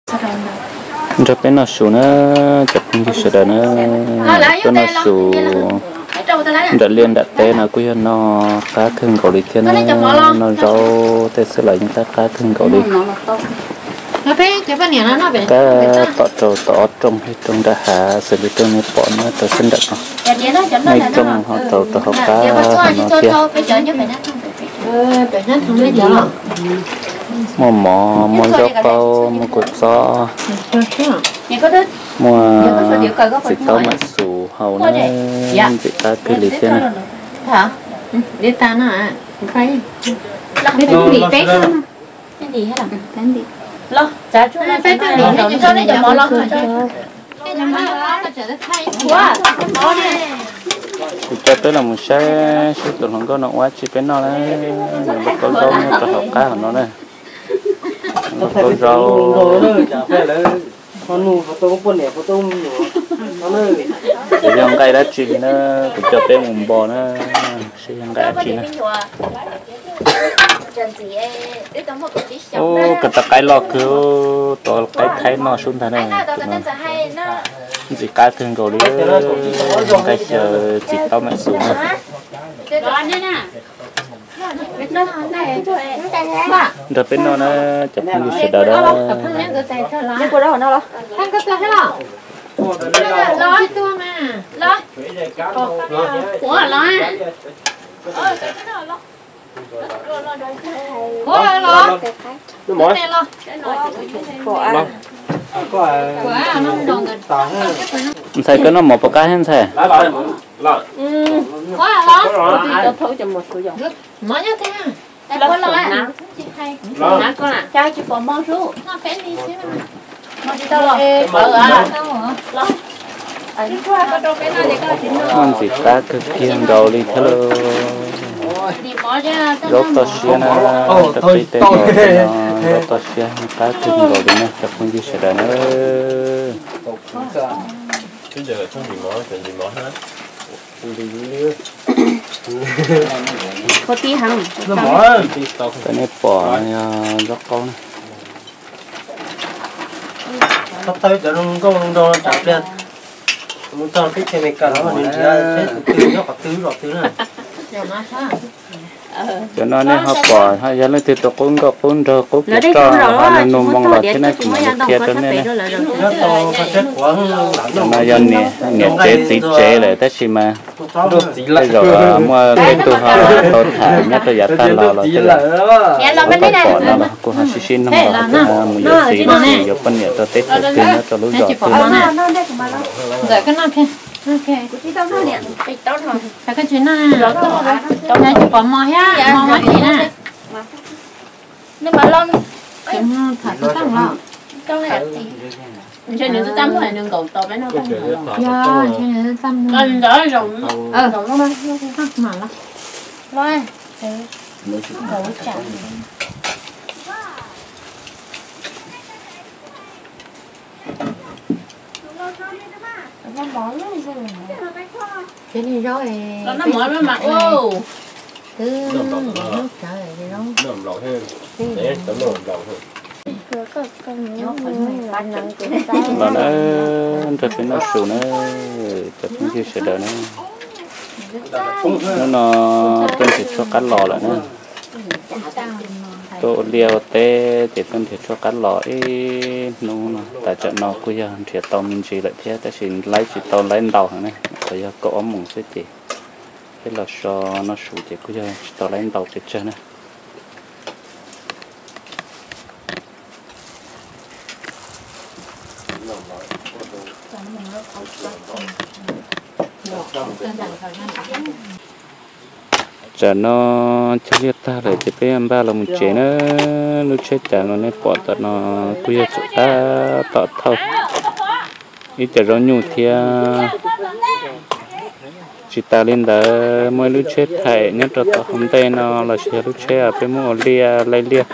Nrog peb noj su na, cov phooj ywg sawv daws na, tuaj noj su nram liaj nram teb no kuj yog noj qab kawg nkaus li thiab na, noj zaub tej xwb los yeej qab qab kawg nkaus li. Qab tom rau tom ob rooj, rooj nram hav xws li rooj nej pom nyob rau sab nram no, nej rooj ho rau rau hauv qab no thiab. Muaj mov, muaj zaub qaub, muaj kua txob, muaj txiv taub mam xus hau na, ntxim qab kawg li thiab na. Kuv coj peb los mus saib seb tus hluas nkauj no ua dab tsi peb noj na. Nws lub kaub zaub nyob rau hauv qab hauv no na. Lub kaub zaub. Kuv yog nqaij dab tsi li na, kuv coj peb mus npo na, seb yog nqaij dab tsi na. Ub, koj tau qaib loj kawg, tau qaib thaib noj sub ntag na. Ntxim qab kawg nkaus li, nqaij xyaw txiv taub mam xus na. Nrog peb noj na, cov phooj ywg sawv daws na. Ntxhais, koj noj mov puas qab thiab ntxhais? Muaj ntxim qab kawg kiag nkaus li thiab lauj. Zaub toj siab na, cov peb tej no, zaub toj siab qab kawg nkaus li na cov phooj ywg sawv daws na. Peb nej pom yog zaub qaub na. Thaum cov zoo nkauj zoo nraug tsam pliag mus txog teb chaws Amelikas los nws nrhiav seb tus twg nyob qhov twg zos twg na. Cov no nej ho pom ho yog leej twg tus qub nkauj qub nraug qub kiag roj ho nug nug moo los thiab nej kuv mam li qhia rau nej ne. Cov no yog niam tsev txiv tsev lawm tab sis mas tej zaum muaj tej tug ho tau tham nyob rau yav tag los los tej zaum kuj tau pom no los kuj ho sib sib noog los kuj mus yuav txiv los sis yuav poj niam rau teb chaws twg nyob rau lub zos twg no na. Ces niag zaub es twb hnub tsawv es zaub. Los na, nrog peb noj su na, cov phooj ywg sawv daws na. Hnub no tuaj nrhiav tshuaj qab los lawm na. Tuaj ua liaj ua teb ces tuaj nrhiav tshuaj qab los ib hnub no. Tam tsam no kuj yog nrhiav tau me ntsis lawm thiab tab sis laib tsis tau laib ntau heev na, tsuas yog kaum ob moos xwb ces peb los so noj su ces kuj yog tsis tau laib ntau pes tsawg na. Tsam no cog liaj tag lawm ces peb npaj los mus tsev na. Lub tsheb cas no nej pom tom no kuj yog txawm tab tom thauj ib co zaub nyuj thiab. Tsis tas li ntawd muaj ib lub tsheb thaim nyob rau tom hauv ntej no lossis yog lub tsheb peb muab ua liaj laij liaj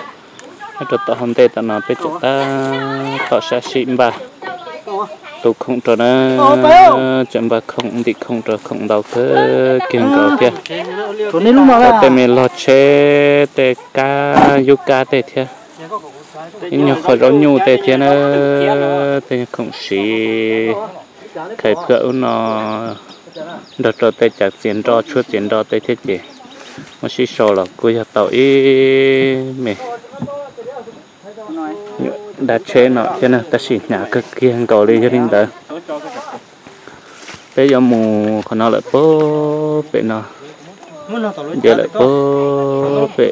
nyob rau tom hauv ntej tom no peb tseem tab tom sab sim npaj tu khoom rau na. Tseem npaj khoom ntim khoom rau khoom ntau kawg kiag nkaus thiab. Tej me log tsheb tej kab yub kab tej thiab. Ib nyuag qho zaub nyuj tej thiab na, tej nyuag khoom siv khais phwam ub no nrog rau tej cav txias nroj tshuab txias nroj tej thiab ces muab sib sau los kuj yog tau ib me nyuam dab tsheb no thiab na, tab sis hnyav kawg kiag nkaus li. Yog li ntawd peb yuav mus qhov no lawm puag pem no, nce lawm puag pem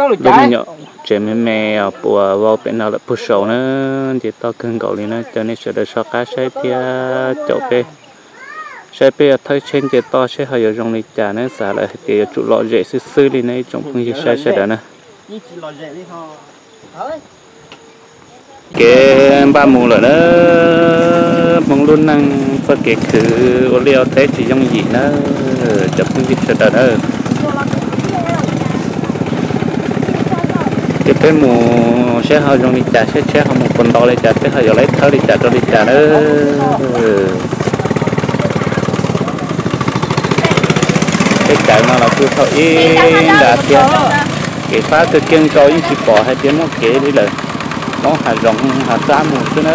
lub me nyuam tsev me me os, puas vau pem no lawm puag saud na. Nce toj kawg nkaus li na, caw nej sawv daws soj qab saib thiab caum peb saib peb yuav thawb tsheb nce toj seb ho yuav zoo li cas na. Xav lawm hais tias yuav tsum lom zem xwb xwb li na ib tsoom phooj ywg saib sawv daws na. Kev npaj mus lawm na, Hmoob lub neej txoj kev khwv ua liaj ua teb tsis yooj yim na, cov phooj ywg sawv daws na. Ces peb mus saib ho zoo li cas, saib tsheb ho mus puas ntau li cas, peb ho yuav laib thawb li cas rau li cas na. Tej cawv no los kuj thaum ib nrad thiab, kev fab kawg kiag nkaus yeej tsis pom hais tias muaj kev li lawm, hmoob hav zoov hav xab mus xwb na.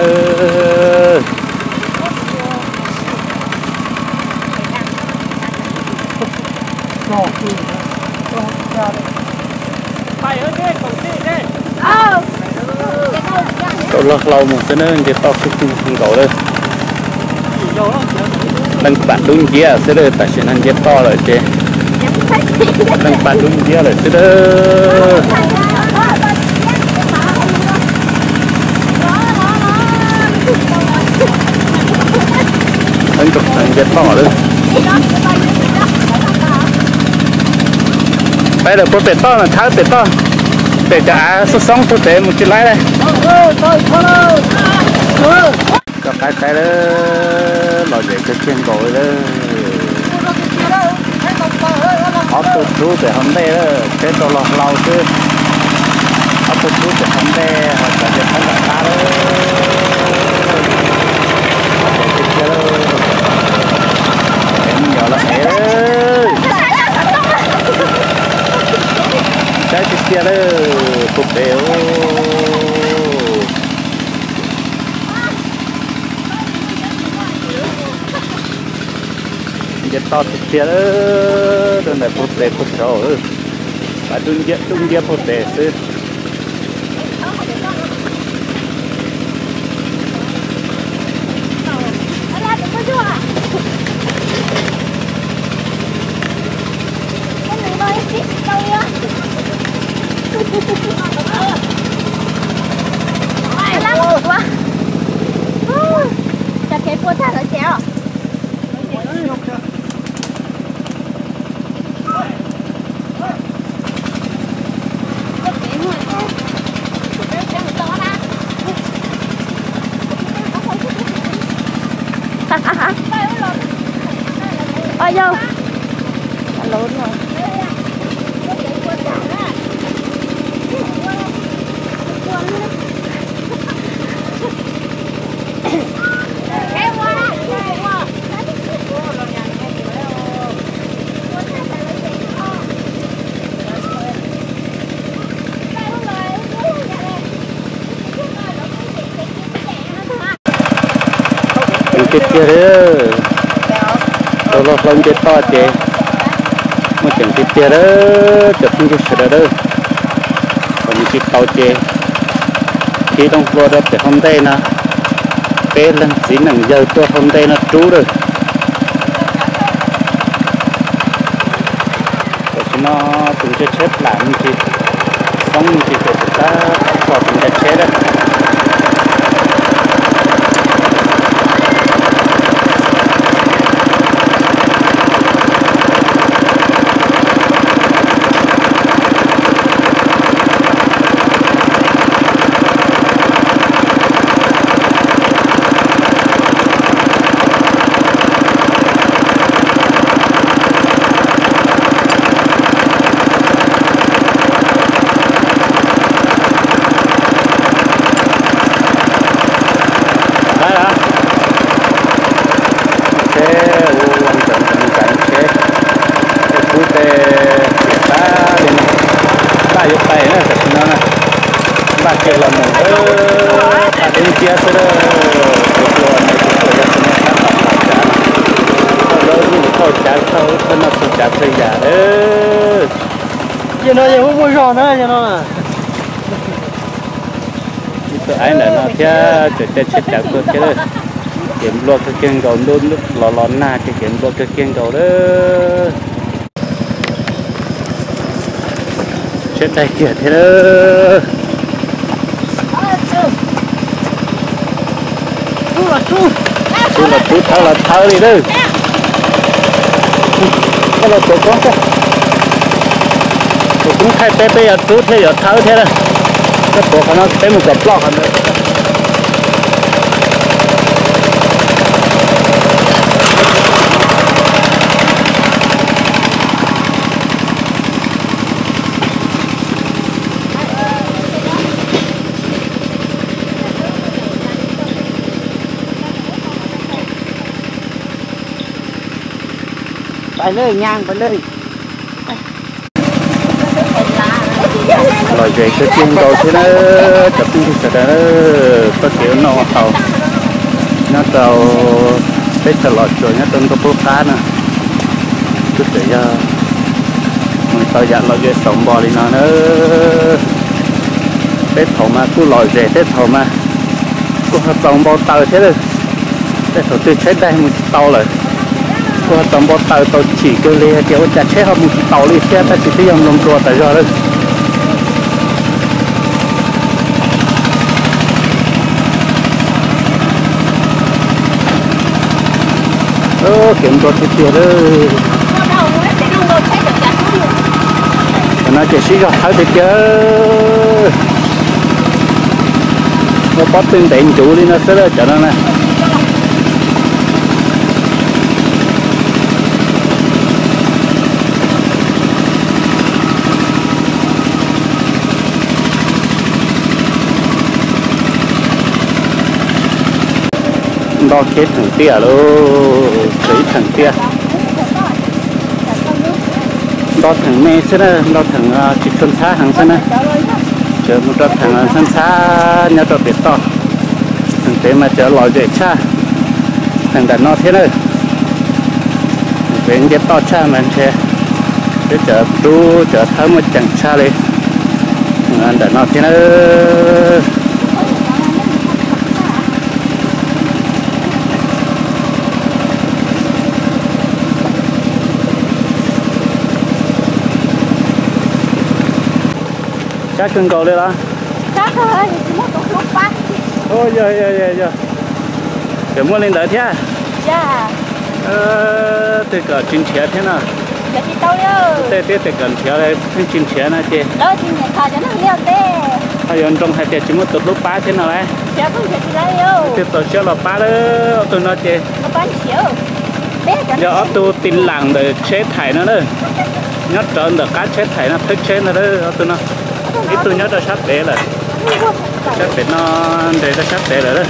Tau loj hlau mus xwb na, nce toj kub kub nkaus lawm. Leej pam dub nciab xwb lawm, tam sim no nce toj lawm ces leej pam dub nciab lawm xwb lawm. Peb nce toj lawm. Peb lawm puag pem toj no, thawb pem toj, pem cov av xoob xoob puag pem mus tsis laib li. Koj qaib qaib lawm, los zem kawg kiag nkaus li lawm. Ob tug rub pem hauv ntej lawm, tsheb tau loj hlau xwb. Ob tug rub pem hauv ntej ho cov nce qab nram qab lawm. Tiag tiag lawm, es me nyuam los es lawm. Saib tiag tiag lawm, puag pem ub. Nce toj tiag tiag lawm, rau ntawm puag pem puag saud, pab dub nciab dub nciab puag pem xwb. Cov kev puas tag lawm ces. Oj yog. Ceev tiag tiag li, tau loj hlau nce toj ces muaj ceev tiag tiag li, cov phooj ywg sawv daws. Thaum mus tsis tau ces khi loo hlua rau pem hauv ntej no, peb leeg txiv neej yawg tuaj hauv ntej no rub lawm. Tam sim no tus ncav tsheb plam me ntsis, xoob me ntsis ces tab tom kho tus ncav tsheb lawm. Xwb, tus hluas no tus hluas yog tus noj qab tom qab tsav, thauj zaub zuj thauj tsav, thauj ub thauj no, thauj tsav thauj yam. Ces no yog muaj muaj zog na, yog no. Ib tug aib ntawm no thiab, tseem caij tsheb tsav kawg thiab lawm. Kev nplua kawg kiag nkaus, ntuj los los nag ces kev nplua kawg kiag nkaus lawm. Tsheb daig kiag thiab lawm. Rub los rub, thawb los thawb li lawm. Koj los tuav koob, tuav koob thaij peb, peb yuav rub thiab yuav thawb thiab lawm. Koj tuav qhov no peb mus kom ploj qhov ntawd. Pais lawm, nyaj pais lawm. Lom zem kawg kiag nkaus thiab na, cov phooj ywg sawv daws, txoj kev ua noj ua haus nyob rau teb chaws Los Tsuas nyob rau ntuj qub qab na, kuj tseem yog mus tau yam lom zem xaus npo li no na. Tej thaum mas kuj lom zem, tej thaum mas kuj ho txaus npau taws thiab lawm. Tej thaum twg tsheb daig mus tsis tau lawm, kuj ho txaus npau taws txaus chim kawg li hais tias ua cas tsheb ho mus tsis taus li thiab, tab sis twb yog nplua nplua tas zog lawm. Kev nplua tiag tiag lawm. Cov no ces sib zog thawb tiag tiag. Ua pob tw ntev ncuv li no xwb lawm cov no na. Nto kiag theem tiaj lauj, tshuav ib theem tiaj. Nto theem me xwb na, nto theem tsis tshua ntxhab heev xwb na. Tsuas mus rau theem ntxhab ntxhab nyob rau pem toj. Theem pem mas cov lom zem tshaj theem ntawm no thiab na. Pem nce toj tshaj mas ntshe peb cov rub cov thawb muaj ceem tshaj li ntawm no thiab na. Sab kawg nkaus li los? Yog, yog, yog, yog. Tseem muaj li ntawd thiab. Twb kom tsis nrhiav thiab no. Tej tiab tias kom nrhiav pheej tsis nrhiav no ces ho yuav nroo hais tias tsis muaj tus hlub pab thiab no lauj. Twb txaus siab los pab lawm ob tug no ces. Yog ob tug tis lam ntawm tsheb thaim no na, nyob rawv ntawm qab tsheb thaim no thawb tsheb no, ob tug no. Ib tug nyob rau sab pem lawm, sab pem no, nres rau sab pem lawm.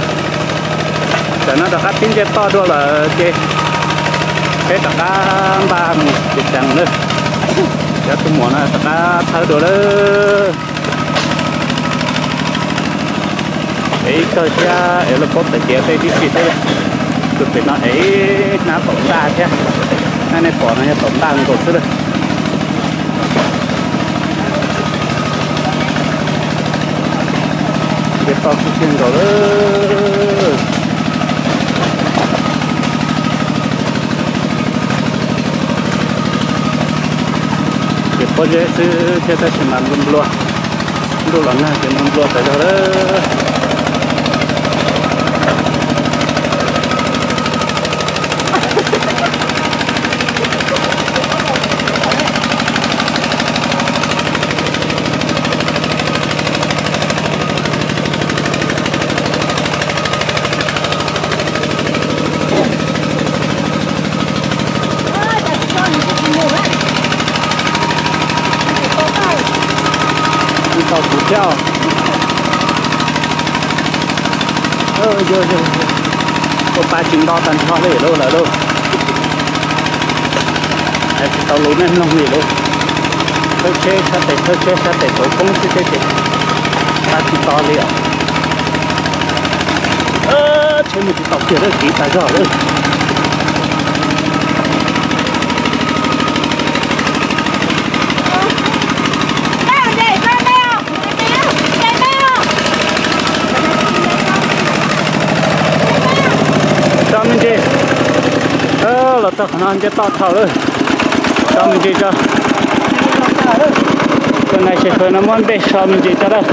Tam no rov qab pib nce toj dua lawm ces peb rov qab npaj mus ceev ceev lawm. Cov tus muam no rov qab thawb dua lawm. Es ib kawg thiab es lub pob pem tiav tej tib si thiab. Tus pem no es ib hnab tom ntaj thiab, hnab nej pom no yog tom ntaj nkaus xwb lawm. Nce toj kub kiag nkaus lawm. Ces pob zeb xwb thiab tab sis mas nplua nplua, ntuj los nag ces nplua nplua tas zog lawm. Tsis tau kuv thiab. Ua pa tsis nto tag nrho li lauj lawm lauj. Hais tsis tau lus neej mloog li lauj. Thawb tsheb sab tes, thawb tsheb sab tes, tuav koob xwb thiab ces pa tsis to li os. Peb mus tsis tau kiag lawm, tiv tas zog lawm. Tso me ntsis, los txog qhov no nce toj dhau lawm. Tso me ntsis tso. Tus nais Xeem Fwm no muab npe so me ntsis tso lawm.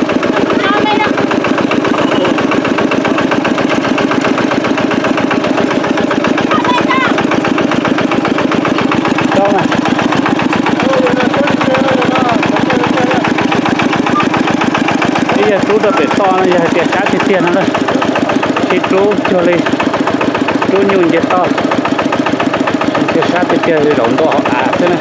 Ib yam rub rau pem toj no yog hais tias sab tiag tiag no na, tsis rub cuag li rub nyuj nce toj, ntsia sab tiag tiag li zaum ntua hauv av xwb na.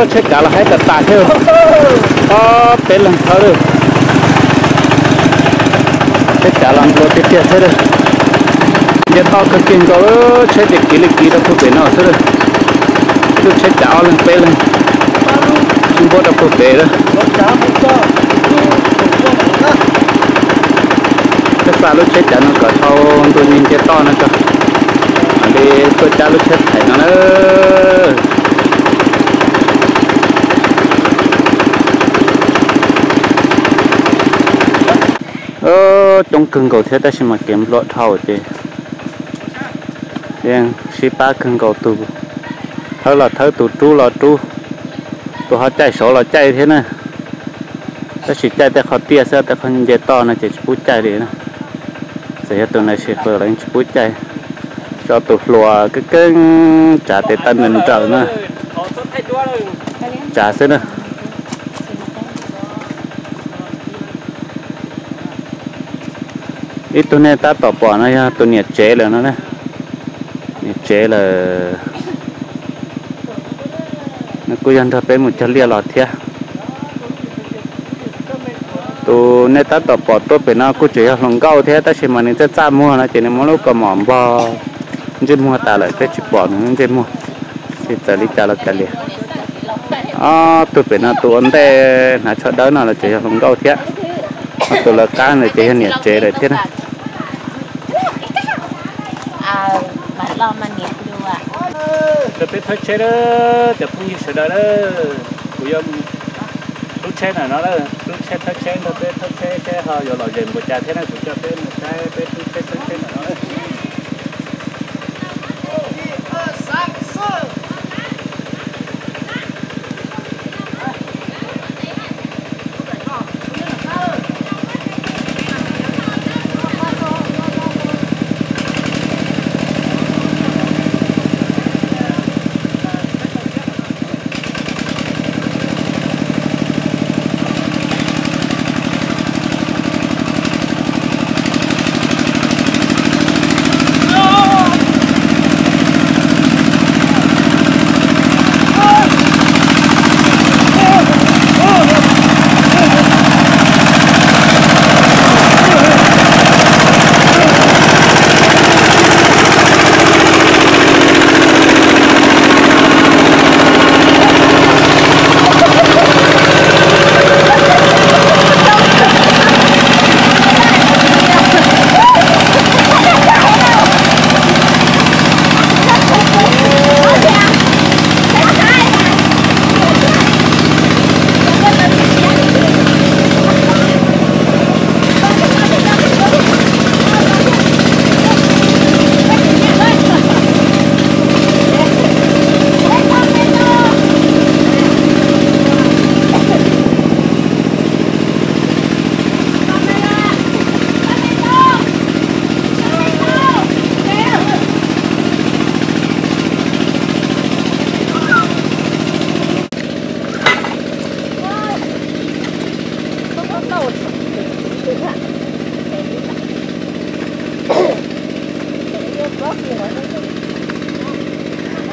Tsheb cav los haib tas tas thiab, ob peb leeg thawb lawm. Tsheb cav los nplua tiag tiag thiab lawm. Nce toj kawg kiag nkaus, tsheb ces kiv li kiv rau puag pem no xwb lawm. Lub tsheb cav ob leeg peb leeg npuab rau puag pem lawm. Peb xa lub tsheb cav no kom dhau ntu nce toj no tso, mam li tuaj cab lub tsheb thaiv no na. Coob kawg nkaus thiab tab sis mas kev nplua dhau ces yeej sib pab kawg nkaus, tus thawb los thawb, tus rub los rub, tus ho caij saud los caij thiab na. Tab sis caij tej qhov tiaj xwb, tej qhov nce toj no ces tsis pub caij li na. Txawm yog tus nais Xeem Fwm los yeej tsis pub caij. Tso tus hluas keeb keeb tsav tes taw nrawm nrawm na, tsav xwb na. Ib tug nej tab tom pom no yog tus niam tsev lawm no na. Niam tsev lawm, nws kuj yog nrog peb mus cog liaj los thiab. Tus nej tab tom pom tuaj pem no kuj tseem yog hluas nkauj thiab tab sis mas nws txaj txaj muag no ces nws muab lub kaus mom npog ntsej muag tas lawm, peb tsis pom nws lub ntsej muag, tsis txawm li cas los kav liam. Ob tug pem no tus ua ntej hnav tsho dawb no los tseem yog hluas nkauj thiab, ho tus lawv qab ntawd ces yog niam tsev lawm thiab na. Rau peb thawb tsheb na, cov phooj ywg sawv daws na, kuv yuav rub tsheb ntawm no, rub tsheb thawb tsheb nrog peb thawb tsheb seb ho yuav lom zem npaum cas thiab na, kuv coj peb mus saib peb rub tsheb thawb tsheb ntawm no.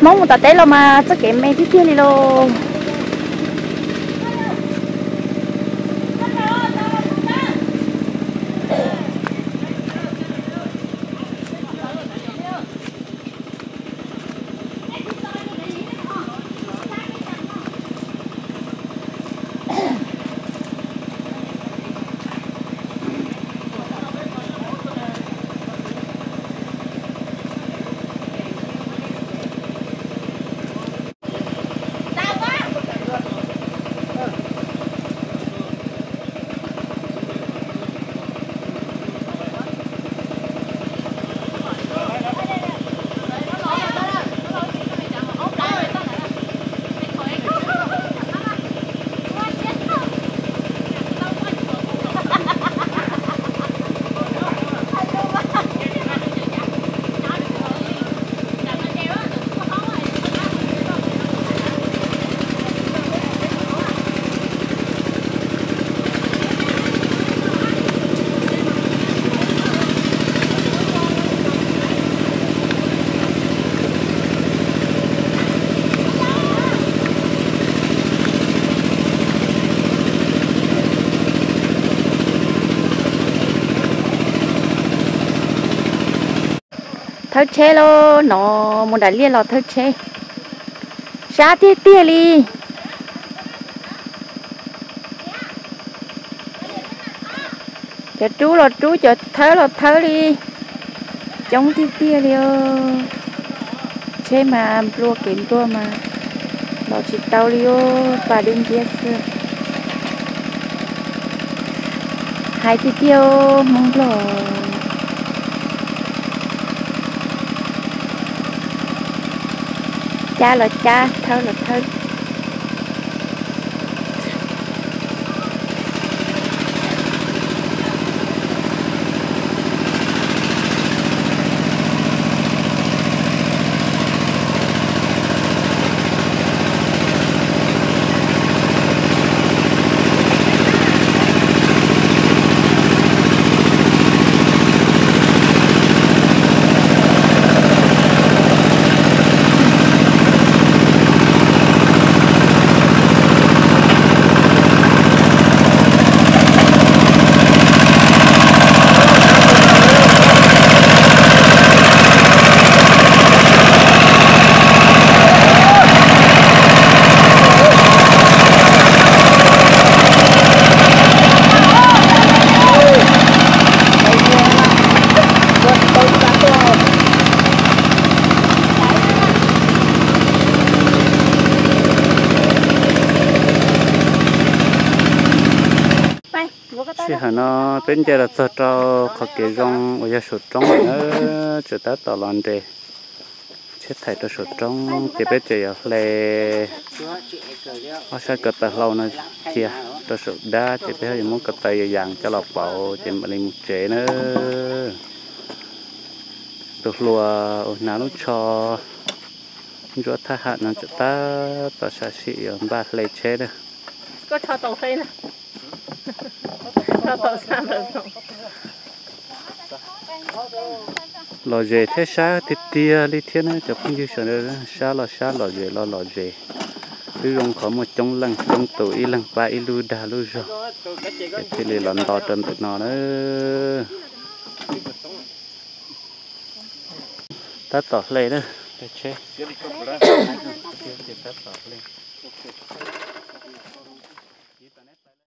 Hmoob mus tom teb los mas txoj kev me tiag tiag li lauj. Thawb tsheb lauj, no mus nram liaj los thawb tsheb. Sab tiag tiag li. Cov rub los rub, cov thawb los thawb li. Coob tiag tiag li os. Tsheb mas nplua kev nplua mas los tsis tau li os, pas dub nciab xwb. Hais tiag tiag Hmoob Nplog. Cab los cab, thawb los thawb. Sij hawm no peb nce los txog rau qhov kev zoo uas yog saum roob lawm na, tseem tab tom los nres tsheb thaij rau saum roob ces peb tseem yuav hle ob sab ko taw hlau no cia rau saum dab ces peb yuav muab ko taw yas coj los pauv ces mam li mus tsev na. Tus hluas uas hnav lub tsho ntsuab thab ham no tseem tab tom sam sim yuav npaj hle tsheb na. Lom zem thiab sab tiag tiag li thiab na cov phooj ywg sawv daws, sab los sab lom zem los lom zem. Twb zoo qhov muaj coob leej coob tus ib leeg pab ib lub dag lub zog, ces thiaj li los nto rau ntawm no na. Tab tom hle na, tsheb tab tom hle.